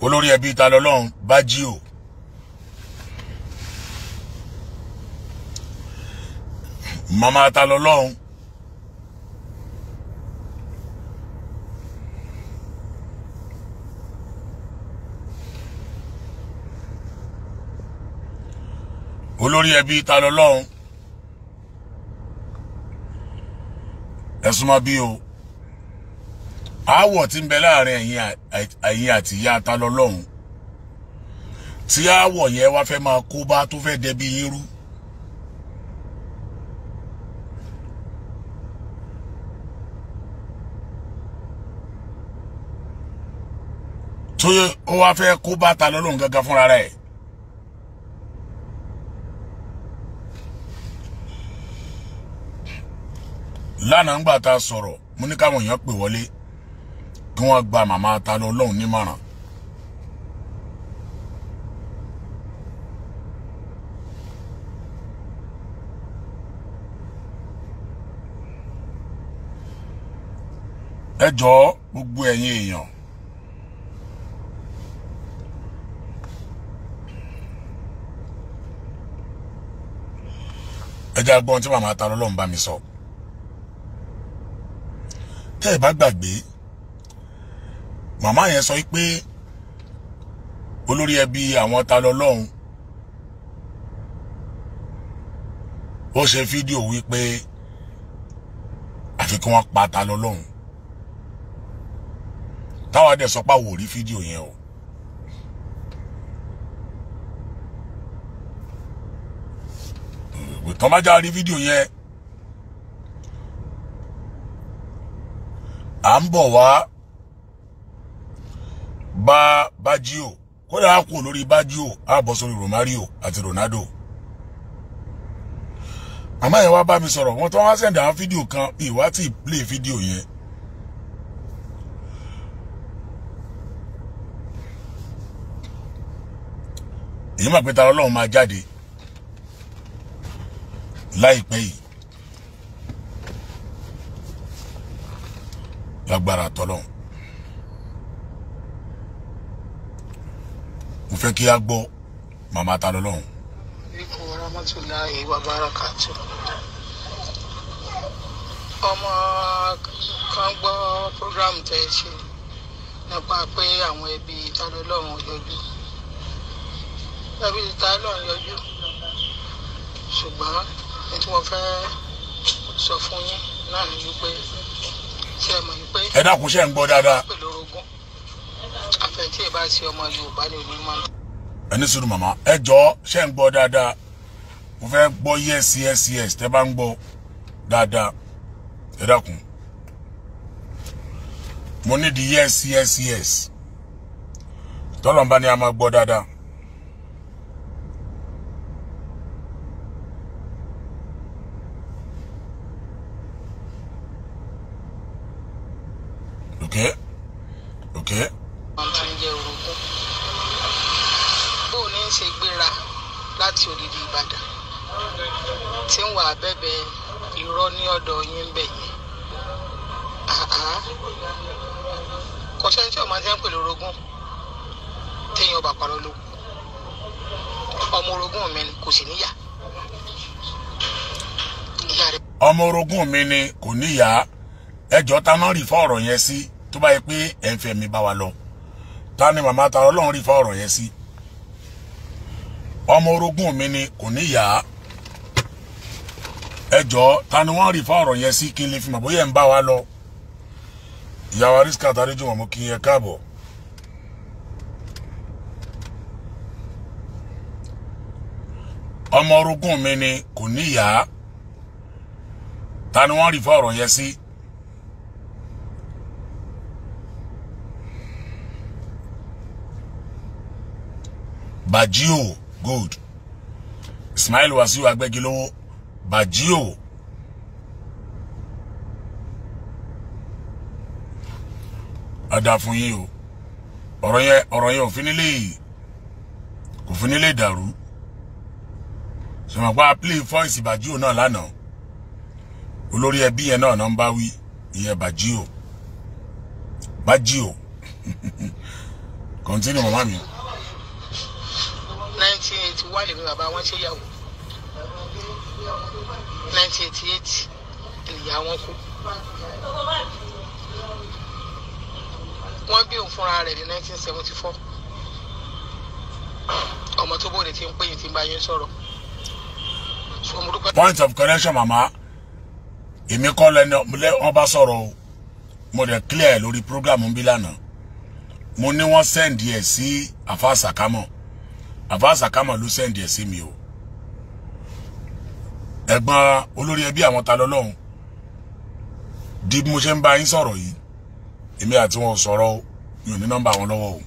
Olórí ẹbí Ta lọ́lọ́run Bájíò. Màmá Ta lọ́lọ́run olórí ẹbí Ta lọ́lọ́run ẹ súnmọ́ bí o. Aáwọ̀ tí ń bẹ láàrin ẹ̀yin àti ìyá Ta lọ́lọ́run, tí aáwọ̀ yẹn wá fẹ́ máa kó bá tó fẹ́ dẹbi yín rú. Tó ó wá fẹ́ kó bá Ta lọ́lọ́run gángan fúnra rẹ̀. Lánàá ńgbà tá a sọ̀rọ̀, mo ní káwọn èèyàn pè wọlé kí wọ́n gba màmá Ta lọ́lọ́run nímọ̀ràn. Ẹ jọ̀ọ́ gbogbo ẹ̀yin èèyàn, ẹ jẹ́ agbọ́n tí màmá Ta lọ́lọ́run bá mi sọ. Tẹ́ ẹ bá gbàgbé, màmá yẹn sọ pé olórí ẹbí àwọn Ta lọ́lọ́run ó ṣe fídíò wípé àfi kí wọ́n pa Ta lọ́lọ́run. Táwa dẹ̀ sọ pé àwọn ò rí fídíò yẹn o. Tọ́ bá já rí fídíò yẹn, à ń bọ̀ wá bá Bájíò. Kódà á kú lórí Bájíò, á bọ̀ sórí Romario àti Ronaldo. Àmọ́ yẹn wá bá mi sọ̀rọ̀, wọ́n tó wá sẹ̀ndà àwọn fídíò kan, ìwá tí play fídíò yẹn. Èyí mà pé Ta lọ́lọ́run máa jáde láìpẹ́ yìí lágbára tọ́lọ́run. Mo fẹ́ kí a gbọ́ màmá Ta lọ́lọ́run. Alaikum warahmatullahi wabarakatuh. Ọmọ kan gbọ́ program tẹ́ ẹ ṣe nípa pé àwọn ẹbí Ta lọ́lọ́run yọjú. Ẹbí Ta lọ́lọ́run yọjú. Ṣùgbọ́n ní tí mo fẹ́ sọ fún yín náà ni wípé ṣé ẹ mọ̀ wípé. Ẹ dákun, ṣé ń gbọ́ dáadáa? Pẹ̀lú orogún. Àfẹ̀tí ẹ bá ṣe ọmọ Yorùbá ní ìlú mọ́. Ẹ ní sùúrù màmá, ẹ jọ̀ọ́ ṣé ń gbọ́ dáadáa? Mo fẹ́ gbọ́ yes yes yes tẹ́ bá ń gbọ́ dáadáa. Ẹ dákun. Mo ní di yes yes yes. Tọ́lọ́mbá ni a máa gbọ́ dáadáa. Okay. Okay. Wọ́n ti ń jẹ́ orogún. Bó o ní í ṣe gbéra láti odidi Ìbàdàn tí ń wà bẹ́bẹ̀ irọ́ ní ọ̀dọ̀ yín ń bẹ̀ yẹn. Kò sẹ́ni tí ọmọ ti ń pè lórogún téèyàn bá parọ́ ló kù. Ọmọ orogún mi ni kò sì níyà. Ọmọ orogún mi ni kò níyà. Ẹjọ́ ta náà rí fọ́ ọ̀rọ̀ yẹn sí tó bá yẹ pé ẹ̀ ń fẹ́ mi bá wa lọ. Ta ni màmá Ta lọ́lọ́run rí fọ́ ọ̀rọ̀ yẹn sí? Ọmọ orogún mi ni kò níyà. Ẹjọ́ ta ni wọ́n rí fọ́ ọ̀rọ̀ yẹn sí kí n lè fi mọ̀ bóyá ẹ̀ ń bá wa lọ. Ìyàwó Arísíkà Tàdéjùmọ̀, mo kí yẹn káàbọ̀. Ọmọ orogún mi ni kò níyà. Ta ni wọ́n rí fọ́ ọ̀rọ̀ yẹn sí? Bajio good. Ismail Wasiu Agbẹ́gilówó Bajio. Ada fún yín o. Ọ̀rọ̀ yẹn òfin nílé kò fi nílé dàrú. Sọ̀rọ̀ pa play voice Bajio náà lánàá. Olórí ẹbí yẹn náà ń bá wí ìyẹn Bajio. Bajio. Continue màmá mi. 1981 lèmi bàbá wọn ṣe yàwó, 1988 ìyá wọn kú. Wọ́n bí òun fúnra rẹ̀ ní 1974. Ọmọ tó bóde ti ń pè yín tí ń bá yín sọ̀rọ̀. Point of correction màmá, èmi kọ́ lẹ́ni wọ́n bá sọ̀rọ̀ o, mo dẹ̀ clear lórí program ń bí lánàá. Mo ní wọ́n send ẹ̀ sí Àfáà Sàkámọ̀, Àfáà Sàkámọ̀ ló send ẹ̀ sí mi o. Ẹ̀gbọ́n olórí ẹbí àwọn ta lọ́lọ́run di bí mo ṣe ń bá yín sọ̀rọ̀ yìí, èmi àti wọn ò sọ̀rọ̀ o, mi ò ní nọ́mbà wọn lọ́wọ́ o.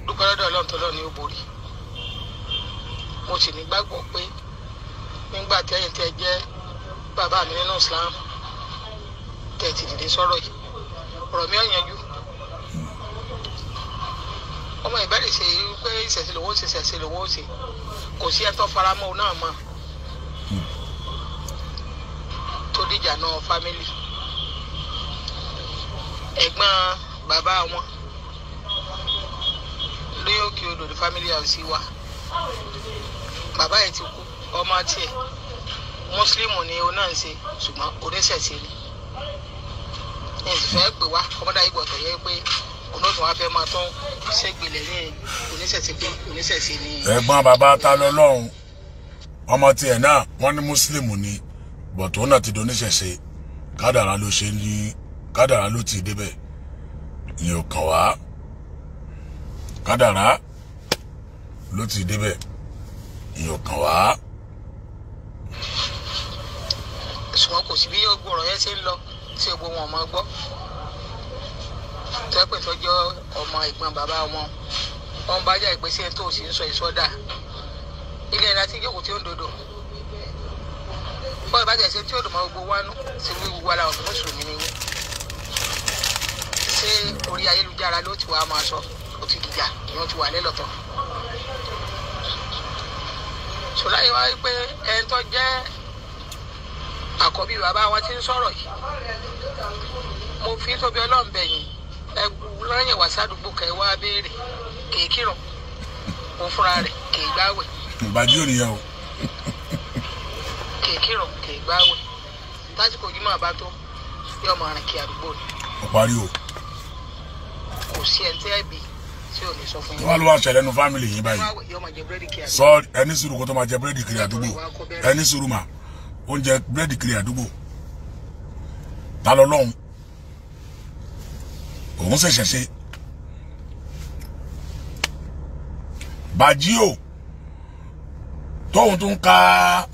Dúpẹ́ lọ́dọ̀ Ọlọ́run tó lọ́ọ̀ ní ó borí. Mo sì nígbàgbọ́ pé nígbà tẹ́yìn tẹ́ jẹ́ bàbá mi nínú Islam tẹ́ ti dìde sọ̀rọ̀ yìí, ọ̀rọ̀ mi ò yanjú. Ọmọ ìbẹ̀rẹ̀ ṣe pé ìṣẹ̀ṣe lòun ó ṣe, ìṣẹ̀ṣe lòun ó ṣe, kò sí ẹ̀tọ́ faramọ́ náà mọ́ tó dìjà náà fámìlì. Ẹ̀gbọ́n bàbá wọn lórí òkè odò ní fámìlì house wa, bàbá yẹn ti kú, ọmọ tiẹ̀ mùsùlùmù ni òun náà ń ṣe, ṣùgbọ́n oníṣẹ̀ṣe ni. Ìfẹ́ pè wá ọmọdé ayé gbọ̀tọ̀ yẹ pé onótùú wa fẹ́ máa tún ṣègbèlè ní oníṣẹ̀ṣe pé oníṣẹ̀ṣe ni. Ẹ̀gbọ́n bàbá ta lọ́lọ́run ọmọ tiẹ̀ náà wọ́n ní mùsùlùmù ni, bọ̀tò náà ti doníṣẹ̀ṣe, kádàrá ló ṣe ní, kádàrá ló ti débẹ̀, ìyẹn ò kàn wá, kádàrá ló ti débẹ̀, ìyẹn ò kàn wá. Ṣùgbọ́n kò sí bí gbogbo ọ̀rọ̀ yẹn ṣe ń lọ tí gbogbo wọn máa gbọ́. Tẹ́pẹ̀ tọ́jọ́ ọmọ ẹ̀gbọ́n bàbá wọn, wọn bá jà ìpèsè tó sì ń sọ ìsọdà. Ilé ẹ̀rọ àti ìjókòó tí ó ń dodo. Bọ́ọ̀ ìbájà ṣe tí ó dùn mọ́ gbogbo wánú sí wíwú wa làwọn mùsùlùmí ni yín. Ṣé orí ayélujára ló ti wá máa sọ? Ó ti dìjà, ìyẹn ti wà lẹ́lọ́tọ̀. Ṣọlá yìí wá wípé ẹni tó jẹ́ àkọ́bí bàbá wọn ti ń sọ̀rọ̀ yìí, mo fi tóbi Ọlọ́run bẹ̀yìn, ẹ lọ́yìn wá sádùúgbò kẹ́ wá béèrè, kìí kírun, òun fúnra rẹ̀ kìí gbáwẹ̀. Ìbàdí ò nìyẹn o. Kìí kírun, kìí gbáwẹ̀. Tásìkò yìí máa bá tó, yóò máa rìn kí àdúgbò ni. Ó parí o. Kò sí ẹni tẹ́ ẹ̀bí tí ò ní sọ fún yín. Wọ́n ló wá ṣẹlẹ̀ nu fámìlì yín báyìí. Yóò máa jẹ búrẹ́dì kí àdúgbò. Sọ ẹni sùúrù kó tó máa jẹ búrẹ́dì kiri àdúgbò. Ẹni sùúrù mà, oúnjẹ búrẹ́dì kiri àdúgbò. Ta lọ lọ́hùn? Òun ṣẹ̀ṣẹ̀ ṣe. Bàjí o, tóun tún ka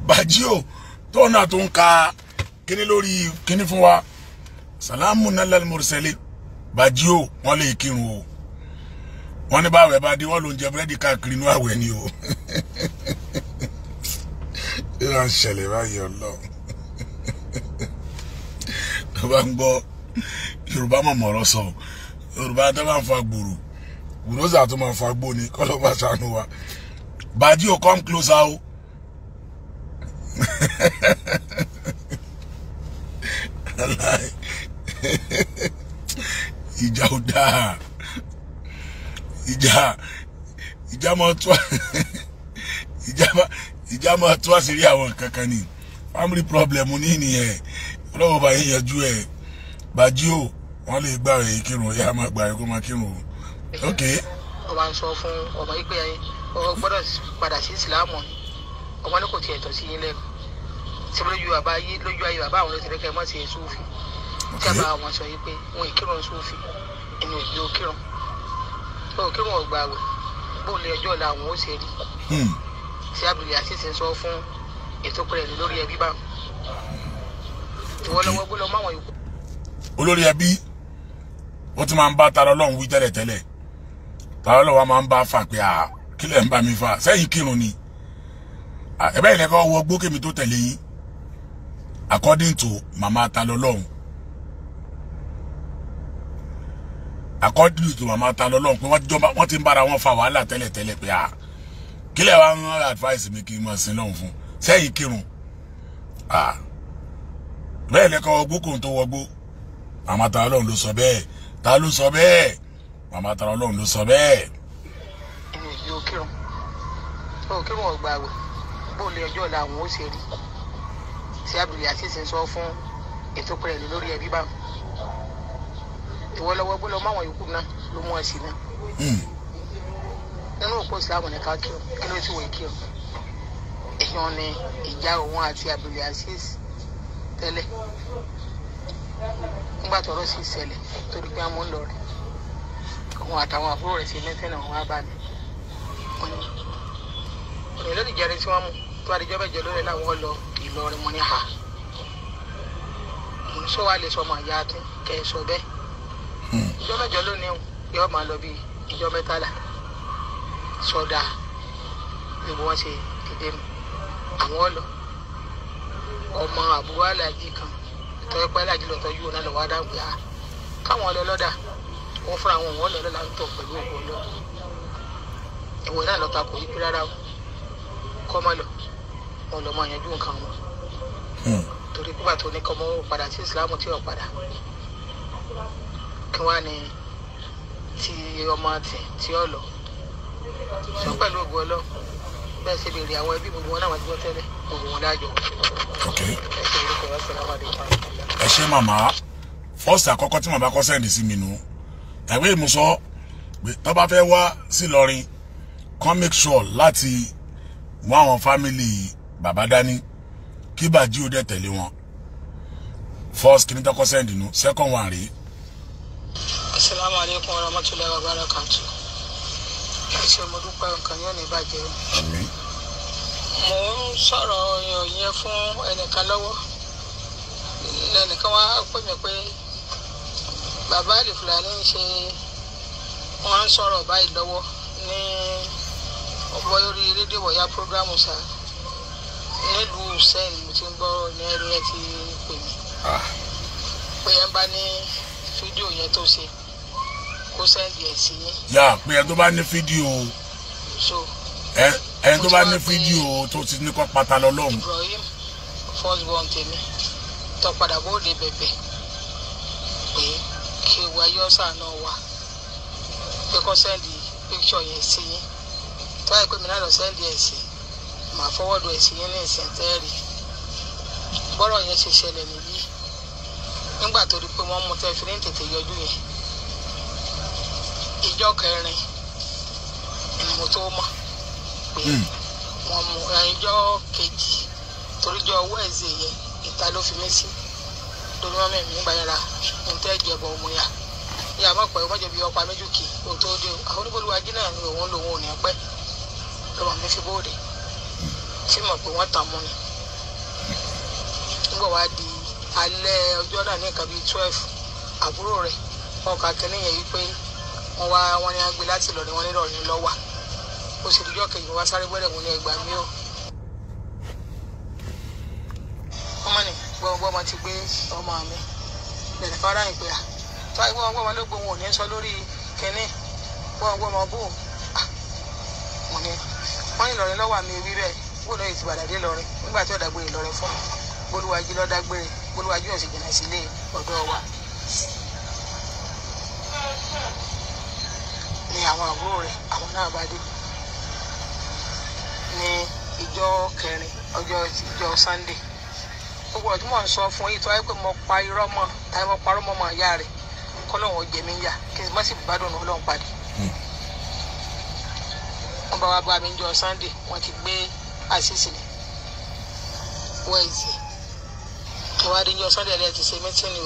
Bàjí o, tóun náà tún ka kíní lórí kíní fún wa. Salamu nalal mursali. Bàjí o, wọ́n lè kírun o. Wọ́n ní báwẹ̀ bá dé, wọ́n ló ń jẹ búrẹ́dì káàkiri inú àwẹ̀ ni o. Ìlànà ṣẹlẹ̀ báyìí Ọlọ́run. Tó bá ń gbọ́ Yorùbá mọ̀ mọ̀rọ̀ sọ, Yorùbá tó bá ń fa gbòòrò, gbòòrò tó máa fa gbó ni, kọ́ ló bá ṣàánú wa. Bàjí o, come closer o. Ìjà ò dáa, ìjà máa tó, ìjà máa tó àṣírí àwọn kankan ni. Family problem ní nìyẹn, ọlọ́wọ́ bá yín yanjú ẹ̀. Bàjí o, wọ́n lè gbà rẹ̀ kírun, yá máa gbà rẹ̀ kó máa kírun o. Ok. Ó máa ń sọ fún ọmọ yìí pé ọ gbọ́dọ̀ padà sí ìsìlámù ni, ọmọ ní kò tiẹ̀ tọ́ sí yín lẹ́nu. Ṣé lójú bàbá yìí, lójú ayé bàbá àwọn ló ti rẹ́kẹ̀ mọ́ sí Súfì. Tí a bá wọn sọ yìí pé wọn ì kírun Súfì, ẹni ò gbé òkírun. Òkírun ọ̀gbà àwẹ̀, bó lè ọjọ́ ọ̀la àwọn ó ṣe rí. Ṣé Abdul Aziz ń sọ fún ètò pẹ̀lú lórí ẹbí báwọn? Ìwọ lọ́wọ́ gbọ́dọ̀ máwọn yòókù. Olórí ẹbí ó ti máa ń bá Tara Ọlọ́run wí tẹ́lẹ̀tẹ́lẹ̀. Tara Ọlọ́run wa máa ń bá fà pé à kílẹ̀ ń bá mi fà sẹ́yìn kírun ni. Ẹ̀bẹ́ ìlẹ̀ kọ́ wọ gbókèmí tó tẹ̀lé yín according to mama Tara Ọlọ́run. According to mama Tara Ọlọ́run pé wọ́n ti ń bára wọn fa wàhálà tẹ́lẹ̀tẹ́lẹ̀ pé à kílẹ̀ wa ń advice mi kí n máa sin lọ́hùn fún sẹ́yìn kírun. Bẹ́ẹ̀ lẹ́kọ̀ọ́ wọgbó kò ń tó wọgbó. Màmá Ta Lọ́lọ́run ló sọ bẹ́ẹ̀. Ta ló sọ bẹ́ẹ̀? Màmá Ta Lọ́lọ́run ló sọ bẹ́ẹ̀. Ẹni ìlú òkírun òkírun ọgbà àwẹ̀ bóòlù ọjọ́ ọ̀la àwọn ó ṣe rí tí Abdulaziz ń sọ fún ètò pẹ̀lú lórí ẹbí báwọn. Ìwọ lọ́wọ́ gbé lọ máwọn yòókù náà ló mú ọ sí náà. Nínú òpó ìsìlámù ní ká kírun, kí ló ti wọ̀ kírun? Èèyàn ni ìjà òun àti Abdulaziz tẹ́lẹ̀. Nígbà tọ́rọ̀ sì ṣẹlẹ̀ torí pé wọ́n ń lọ rẹ̀, òun àtàwọn àbúrò rẹ̀ ṣe mẹ́tẹ́nà wọn á bá mi. Òní lórí ìjẹrin tí wọ́n mú tó àdìjọ́ bẹ́jọ lórí làwọn lọ Ìlọrin mọ́ ní ha. Mo ní sọ wá lè sọ ọmọ ìyá tún kẹ́ ẹ sọ bẹ́ẹ̀. Ìjọ mẹ́jọ lónìí yóò máa lọ bí ìjọ mẹ́tàlá sọdá ní bí wọ́n ṣe dìde nù. Àwọn lọ ọmọ àbúrò aláàjì kan tọ́jú pé aláàjì lọ tọ́jú òun náà lọ́wọ́ adágbé a káwọn lọ lọ́dà wọ́n fúnra wọn wọ́n lọ lọ́la ń tọ̀ pẹ̀lú òkú lọ. Ìwọ náà lọ́ta kò yí pé rárá o kọ́ mọ́ lọ wọn lọ́ mọ́ yanjú nǹkan wọn. Torí pípa tó ní kọ́mọ́ wọn padà sí ìsìlámù tí ò padà kí wọ́n á ní ti ọmọ tí ó lọ sọ pẹ̀lú ògùn ọlọ́ bẹ́ẹ̀ ṣe béèrè àwọn ẹbí gbogbo wọn náà wọ́n ti gbọ́ tẹ́lẹ̀ gbogbo wọn láàjọ. Ẹ ṣé màmá. Fọ́ọ̀sì àkọ́kọ́ tí màmá kọ́ sẹ́ǹdì sí mi nù tàbí èmi sọ pé tó bá fẹ́ wá sí Ìlọrin kàn make sure láti wá àwọn fámìlì bàbá dání kí bàjí ó dẹ̀ tẹ̀lé wọn. First kí ni tó kọ́ sẹ́ǹdì nù, second one rèé. Asalaamu aleykum wa rahmatulahi wa barakatu. Ẹ ṣé mo dúpẹ́, nǹkan yóò ní bàjẹ́. Àmín. Mo ń sọ̀rọ̀ yẹn fún ẹnìkan lọ́wọ́. Ẹnìkan wá pè mí pé bàbá Àlìfùlání ń ṣe wọ́n ń sọ̀rọ̀ báyìí lọ́wọ́ ní ọgbọ́n lórí rédíò bọ̀yá prógrámù sá nílùú sẹ́yìn mo ti ń gbọ́ ní ẹni ẹ ti pè mí. Pé ẹ ń bá ní fídíò yẹn tó ṣe kó sẹ́ndì ẹ̀ sí yín. Yà pé ẹ tó bá ní fídíò ẹ tó bá ní fídíò tó ti ní kọ́ pátá lọ lọ́hùn. Ibrahim first born tèmi tó padà bóde bẹ̀bẹ̀ pé kí wá yọ sànà wa pé kó sẹ́ndì píkṣọ̀ yẹn sí yín. Tó yẹ pé mi náà lọ sẹ́ndì ẹ̀ sí màá fọwọ́dù ẹ̀ sí yín ní ìsìn tẹ́ẹ̀rì. Bọ́rọ̀ yẹn ṣe ṣẹlẹ̀ nìyí. Nígbà tó di pé wọ́n mú tẹ́ fi ní tètè yọjú yẹn ìjọ kẹrin ni mo tó mọ̀ pé wọ́n mú ìjọ kejì torí jọ wẹ́ẹ̀sì yẹn ìta ló fi mí sí lórí wọn mẹ́rin nígbà yẹn ra ń tẹ́ jẹ̀bọ̀ ọmọ yà ìyá mọ̀ pé wọ́n jẹ̀bi ọ̀pá méjì kì í tó dé o. Àwọn oníbolúwájú náà ni òun lòun ò ní pẹ́ lọ́mọ mi fi bóde tí mọ̀ pé wọ́n tàn mú ni. Nígbà wá di alẹ́ ọjọ́ náà ní nǹkan bíi 12 àbúrò rẹ̀ wọn kà kínní yẹn wípé wọ́n wá wọn ní agbe láti Ìlọrin wọn nílọrin lọ́wà ó sì dijọ́ kejì wá sáré gbọ́dọ̀ wọn ní ẹgbàá mi o. Wọ́n mọ̀ ní gbọ́ngbọ́n ti gbé ọmọ mi lẹ́nu fara ìpè à tó àìgbọ́n gbọ́ngbọ́n ló gbóhùn òní sọ lórí kínní gbọ́ngbọ́n mọ bò mo ní wọ́n ní Ìlọrin lọ́wọ́ àmì ewì bẹ́ẹ̀ gbọ́dọ̀ yìí ti bàdàdé Ìlọrin nígbà tí ọ̀dàgbé Ìlọrin fún mi Bolúwájí lọ́dàgbére Bolúwájí ò sì jìnnà sílé ọ̀dọ̀ wa. Ní àwọn àbúrò rẹ̀ àwọn náà bá dé ní ìjọ kẹrin ọjọ́ ìjọ Sunday. Gbogbo ọdún mọ̀ ń sọ fún yìí tó wáyé pé mo pa irọ́ mọ́ tàbí mo parọ́ mọ́ ọmọ ìyá rẹ̀ kọ́ lóun ò jẹ mí yá kí n má sì gbádùn Ọlọ́run pàdé. Wọ́n bá wá bá mi jọ Sunday wọ́n ti gbé àṣìṣe ní wẹ́ẹ̀sì. Ìwádìí jọ Sunday rẹ̀ ti ṣe mítìnì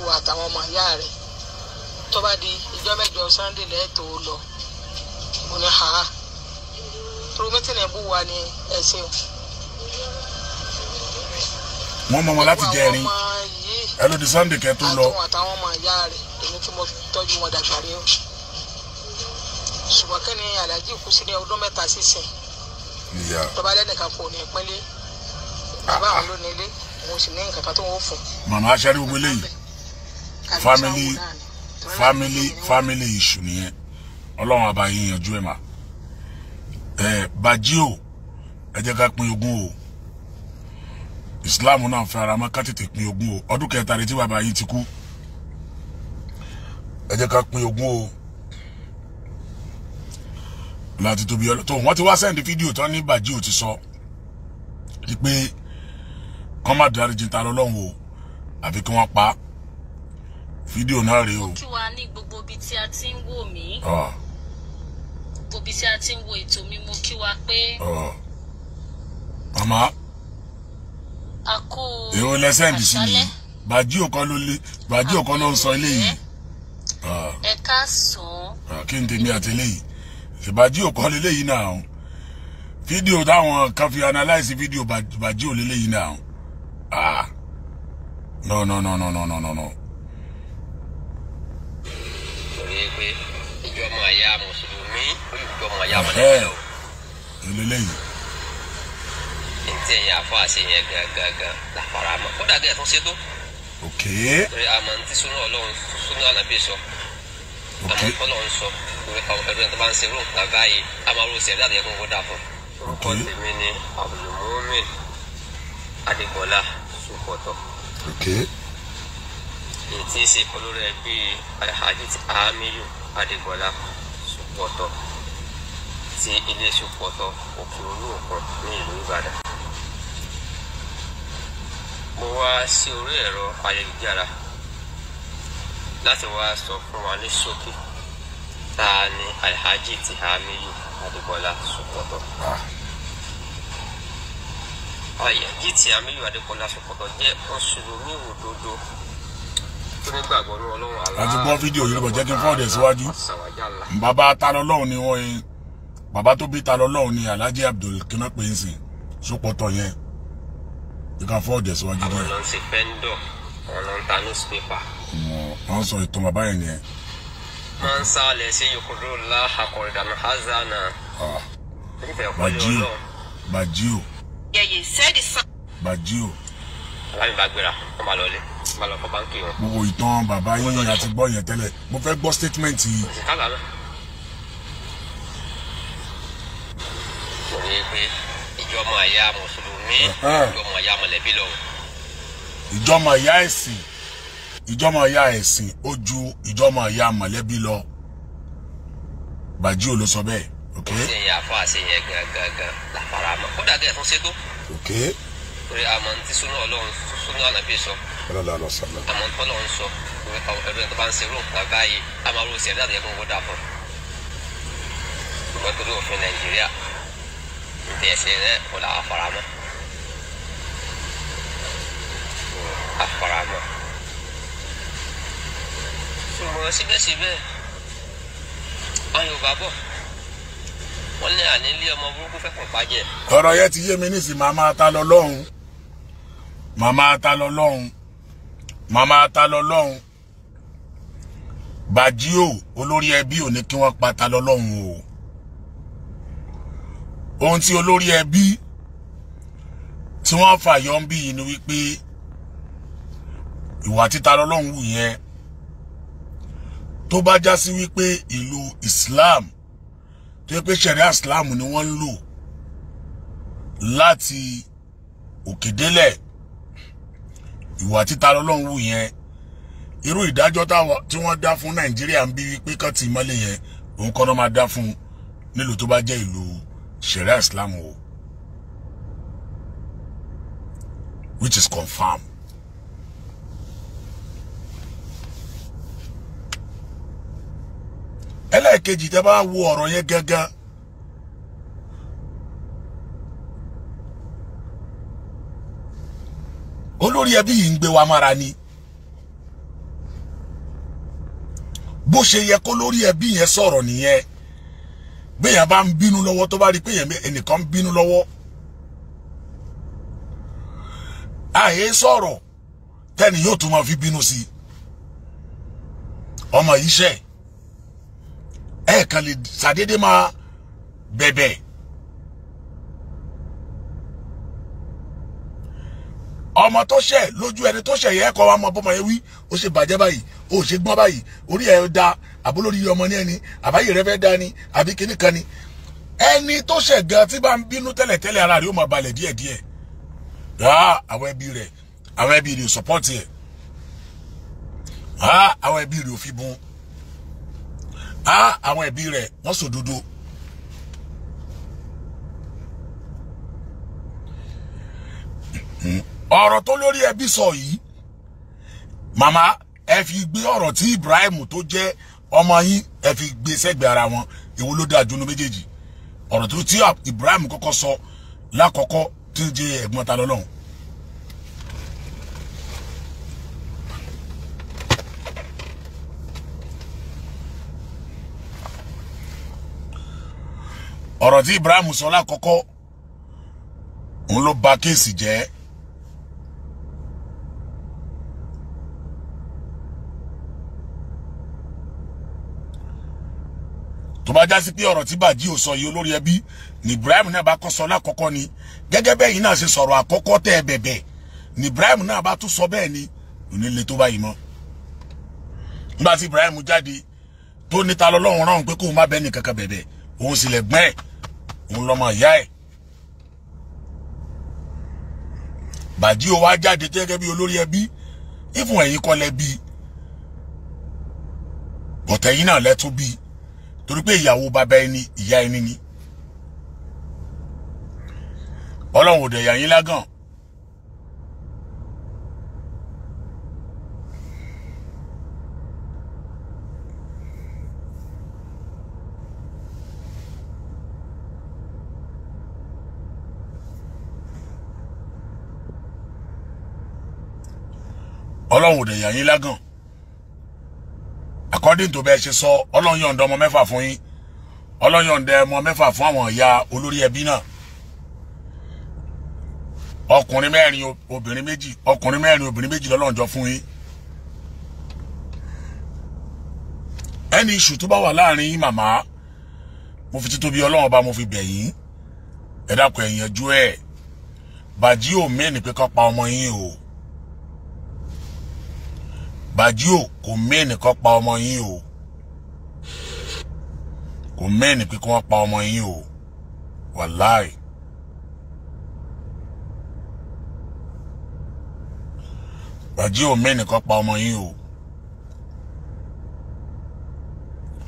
wọ àtàwọn ọmọ ìyá rẹ̀ tó bá di ìjọ mẹ́jọ Sunday lẹ́ẹ̀tọ́ lọ mo ní ha torí mítìnì bú wa ní ẹsẹ̀ o. Wọ́n mọ̀ wọn láti jẹrin ẹ ló di Sunday kẹ́ tó lọ. Àtàwọn ọmọ ìyá rẹ̀ èmi tí mo tọ́jú wọn dàgbà rí o. Ṣùgbọ́n kí ni Alhaji kú sí ní ọdún 3 sísìn. Tó bá lẹ́nìkan kò ní ìpínlẹ̀ bàbá àwọn ló ní ilé òun sì ní nǹkan kan tó ń fún. Màmá aṣáájú gbogbo eléyìí family issue nìyẹn. Ọlọ́run àbá yín yanjú ẹ̀ mà. Ẹ Bàjí o, ẹ jẹ́ ká pín ogún o. Islam náà fẹ́ ara mọ́ ká tètè pín ogún o. Ọdún kẹta rẹ tí bàbá yín ti kú, ẹ jẹ́ ká pín ogún o. Láti tóbi ọlọ́ tó wọ́n ti wá sẹ́ndì fídíò tán ní Bàjíò ti sọ pé kọ́ má dáríjì ta lọ́lọ́run o, àfi kí wọ́n pa. Fídíò náà rèé o. Mo kí wa ní gbogbo ibi tí a ti ń wò mí, gbogbo ibi tí a ti ń wo ètò mi, mo kí wa pé màmá a kú èwo lẹ sẹ́ndì sí mi? àṣálẹ́. Bàjíò kọ́ ló lé, Bàjíò kọ́ ló ń sọ eléyìí. Ẹ káàsán. Kí n tèmi àti eléyìí, Bàjíò kọ́ leléyìí náà. Fídíò táwọn kan fi analyse fídíò Bàjíò leléyìí náà. No no no no no no no no. Torí pé ìjọ ọmọ àyà mùsùlùmí ó yìí jọ ọmọ àyà mọ̀lẹ́bí lọ. Eléyìí. Ntí ẹ̀yìn àfọ àṣeyẹn gangan làfàrà mọ́. Kódà gẹ́gẹ́ tó ṣe tó. Ok. Torí àmọ́ ntí súnú Ọlọ́run súnú Ànábì sọ. Ok. Àmọ́ Ọlọ́run sọ. Torí àwọn ẹ̀rọ tó bá ń ṣerú nǹkan báyìí, àmọ́ ọ̀rọ̀ ṣẹ̀dá àti ẹ̀kún kó dà fún. Ok. Orúkọ tèmi ni Abdulmumin Adégbọlá Sopọtọ. Ok. Èyí tí í ṣe olórí ẹbí Alhaji Amiyu Adégbọlá Sopọtọ ti ilé Sopọtọ Òkè Olóòkun ní ìlú Ìbàdàn. Mo wá sí orí ẹ̀rọ ayélujára láti wá sọ fún wa ní ṣókí tá a ní Alhaji Amiyu Adégbọlá Sopọtọ. Alhaji Amiyu Adégbọlá Sopọtọ jẹ́ mùsùlùmí òdodo tó nígbàgbọ́ ní Ọlọ́run Allah. A ti gbọ́ fídíò yìí lọ́bọ̀, jẹ́ kí n fọ́ọ̀dẹ̀ síwájú. Bàbá ta lọ́lọ́run ni wọ́n yẹn, bàbá tó bí ta lọ́lọ́run ni Alhaji Abdul kíná pé ń sìn Sopọtọ yẹn, jẹ́ ká fọ́ọ̀dẹ̀ síwájú Àwọn díẹ̀. ló ń ṣe fẹ́ńdọ̀, àwọn ló ń ta newspaper. Wọ́n sọ ìtàn bàbá yẹn nìyẹn. Máa ń sálẹ̀ sí yòkúrò láhàkọ̀rìdànù hazana. Nífẹ̀ẹ́ ọ̀pọ̀lọpọ̀ Bàjíò Ọlọ́run. Bàjíò Bàjíò. Alámi bá gbéra, wọ́n máa lọ ilé, wọ́n máa lọ fọ báńkì wọn. Gbogbo ìtàn bàbá yín àti gbọ́ yẹn tẹ́lẹ̀, mo fẹ́ gbọ́ statement yìí. Kò sí kábàámọ̀. Mo rí i pé ìjọ ọmọ àyà mùsùlùmí, ìjọ ọmọ àyà mọ̀lẹ́bí lọ. Ìjọmọ ìyá ẹ̀sìn, ìjọmọ ìyá ẹ̀sìn ó ju ìjọmọ ìyá mọ̀lẹ́bí lọ. Bàjíò ló sọ bẹ́ẹ̀. Ok. Ṣé ẹ̀yìn àfọ àṣeyẹn gangan làfàrà mọ́. Kódà gẹ́gẹ́ tó ṣe tó. Ok. Torí àmọ́ ntí súnú Ọlọ́run súnú Ànábì sọ. Ọlọ́lá lọ sọ̀rọ̀. Àmọ́ Ọlọ́run sọ. Àwọn ẹ̀rọ tó bá ń ṣerú nǹkan báyìí, àmọ́ ọ̀rọ̀ ṣẹ̀dá àti ẹ̀kún kó dà fún. Ṣùgbọ́n torí òfin Nàìjíríà, ntí ẹ̀sìn rẹ̀ kò là àfàrà mọ́. Àfàrà mọ́. Ṣùgbọ́n síbẹ̀síbẹ̀, àwọn Yorùbá bọ̀, wọ́n ní àní ilé ọmọ burúkú fẹ́ kàn pàjẹ́. Ọ̀rọ̀ yẹn ti yé mi nísìnyí. Màmá ta lọ lọ́hùn, màmá ta lọ lọ́hùn, màmá ta lọ lọ́hùn. Bàjíò olórí ẹbí ò ní kí wọ́n pa ta lọ lọ́hùn o. Ohun tí olórí ẹbí tí wọ́n fàyọ ń bí yìí ni wípé ìwà títa lọ lọ́hùn wù yẹn, tó bá já sí wípé ìlú Islam tó yẹ pé ṣẹ̀ríà Islam ni wọ́n ń lò láti òkè délẹ̀, ìwà títa lọ́lọ́run wù yẹn, irú ìdájọ́ tí wọ́n dá fún Nàìjíríà ń bí wípé kán ti mọ́lẹ̀ yẹn, òun kọ́ ló máa dá fún nílùú tó bá jẹ́ ìlú ṣẹ̀ríà Islam o, which is confirmed. Ẹlẹ́ẹ̀kejì, tẹ́ bá wo ọ̀rọ̀ yẹn gángan, olórí ẹbí yìí ń gbé wa mára ni. Bó ṣe yẹ kó lórí ẹbí yẹn sọ̀rọ̀ nìyẹn. Béèyàn bá ń bínú lọ́wọ́, tó bá rí pé ẹnìkan ń bínú lọ́wọ́, àyè sọ̀rọ̀ tẹ́ni yóò tún máa fi bínú sí i. Ọmọ yìí ṣẹ̀, ẹ̀ kàn lè ṣàdédé máa bẹ̀bẹ̀. Ọmọ tó ṣẹ̀ lójú ẹni tó ṣẹ̀ yẹ kọ́ wa mọ bọ́mọ yẹn wí, ó ṣe bàjẹ́ báyìí, ó ṣe gbọ́n báyìí, orí ẹ̀ da, àbólórí ọmọ ní ẹni, àbáyé rẹ fẹ́ da ni, àbí kíní kan ni. Ẹni tó ṣẹ̀ gan tí bá ń bínú tẹ́lẹ̀tẹ́lẹ̀, ara rẹ̀ ó máa balẹ̀ díẹ̀díẹ̀. Àwọn ẹbí rẹ̀, àwọn ẹbí rẹ̀ ò support ẹ̀. Àwọn ẹbí rẹ̀ ò fi bùn. Àwọn ẹbí rẹ̀ wọ́n sòdodo. Ọ̀rọ̀ tó lórí ẹbí sọ yìí, màmá, ẹ fi gbé ọ̀rọ̀ tí Ibrahim tó jẹ́ ọmọ yín, ẹ fi gbé sẹ́gbẹ̀ẹ́ ara wọn. Èwo ló dáa jù nínú méjèèjì? Ọ̀rọ̀ tó tí Ibrahim kọ́kọ́ sọ lákọ̀ọ́kọ́ tí ń jẹ́ ẹ̀gbọ́n ta lọ́lọ́run. Ọ̀rọ̀ tí Ibrahim sọ lákọ̀ọ́kọ́ òun ló bà kéèsì jẹ́. Tó bá já sí pé ọ̀rọ̀ tí Bàjí ò sọ yìí, olórí ẹbí ní Ibrahim náà bá kọ́ sọ lákọ̀ọ́kọ́ ni, gẹ́gẹ́ bẹ́ẹ̀ yìí náà ṣe sọ̀rọ̀ àkọ́kọ́ tẹ́ ẹ bẹ̀bẹ̀ ní Ibrahim náà bá tún sọ bẹ́ẹ̀ ni, òní le tó báyìí mọ́. Nígbà tí Ibrahim jáde tó níta lọ́lọ́run rán pé kóun má bẹ́ẹ̀ nìkankan bẹ̀bẹ̀, òun sì lẹ̀ gbọ́n ẹ̀, òun lọ́mọ ìyá ẹ̀. Bàjí ò wá jáde gẹ́gẹ́ bí olórí ẹbí, ìfún ẹ̀yìn kọ́ lẹ bí, bọ̀tẹ̀yìn náà lẹ́tún bí, torí pé ìyàwó bàbá ẹni ìyá ẹni ni. Ọlọ́run ò dẹ̀ yà yín lágàn. Ọlọ́run ò dẹ̀ yà yín lágàn. According to bẹ́ẹ̀ ṣe sọ, Ọlọ́run yọ̀ǹda ọmọ mẹ́fà fún yín. Ọlọ́run yọ̀ǹda ọmọ mẹ́fà fún àwọn ìyá olórí ẹbí náà. Ọkùnrin mẹ́rin, obìnrin méjì, ọkùnrin mẹ́rin, obìnrin méjì lọ́lọ́run jọ fún yín. Ẹni iṣu tó bá wà láàrin yín, màmá, mo fi títóbi Ọlọ́run ọba mo fi bẹ̀ yín. Ẹ dákun, ẹ yanjú ẹ̀. Bàjí ò mẹ́ni pé kó pa ọmọ yín o. Bàjí ò kò mẹ́ni kó pa ọmọ yín o. Kò mẹ́ni pé kó wọ́n pa ọmọ yín o. Wàláì. Bàjí ò mẹ́ni kó pa ọmọ yín o.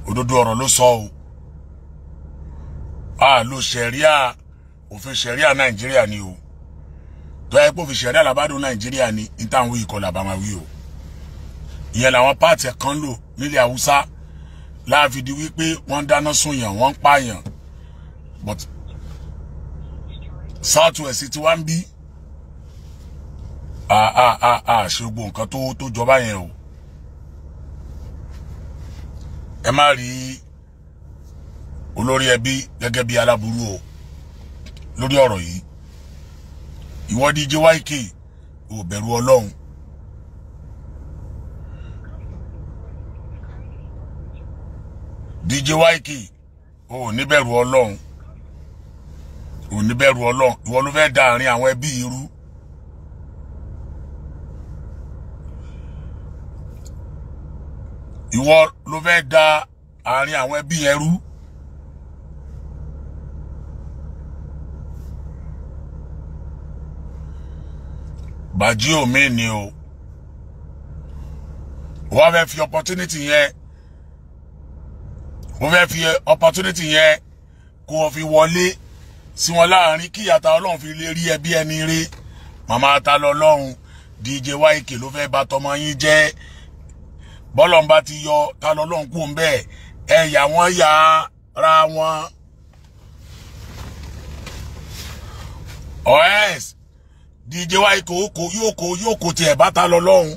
Òdodo ọ̀rọ̀ ló sọ o. A lo ṣẹ̀ríà, òfin ṣẹ̀ríà Nàìjíríà ni o. Tó yẹ kó fi ṣẹ̀ríà làbádùn Nàìjíríà ni, ní táwọn wí ìkọlà bá máa wí o. Ìyẹn làwọn pààtì kan lò nílẹ̀ Haúsá láàfin di wípé wọ́n ń dáná sun yàn, wọ́n ń pààyàn. But South West ti wá ń bí a ṣe gbogbo nǹkan tó jọba yẹn o. Ẹ má rí olórí ẹbí gẹ́gẹ́ bí aláburú o lórí ọ̀rọ̀ yìí. Ìwọ DJ YK, ò bẹ̀rù Ọlọ́run. DJ YK, ò ní bẹ̀rù Ọlọ́run, ò ní bẹ̀rù Ọlọ́run. Ìwọ ló fẹ́ da àárín àwọn ẹbí yìí rú. Ìwọ ló fẹ́ da àárín àwọn ẹbí yẹn rú. Bàjí omi ni o. Wọ́n fẹ́ fi opportunity yẹn, wọ́n fẹ́ fi opportunity yẹn kó o fi wọlé sí wọn láàrin, kí ìyàtà Ọlọ́run fi lè rí ẹbí ẹni rí. Màmá ta lọ lọ́run, DJ YK ló fẹ́ bà tọmọ yín jẹ́. Bọ́lọ́n bá ti yọ ta lọ lọ́run kú ń bẹ́ẹ̀, ẹ yà wọ́n yà ra wọn. Ọ̀ẹ́s DJ YK yóò kó tiẹ̀ bá ta lọ lọ́run.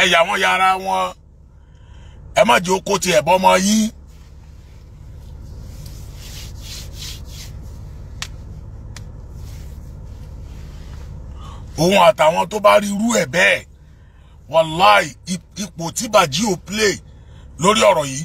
Ẹ yà wọ́n yàrá wọn, ẹ má jẹ́ kó tiẹ̀ bọ́mọ yín. Òun àtàwọn tó bá rí irú ẹ̀ bẹ́ẹ̀, wàláì, ipò tí Bàjí ò play lórí ọ̀rọ̀ yìí.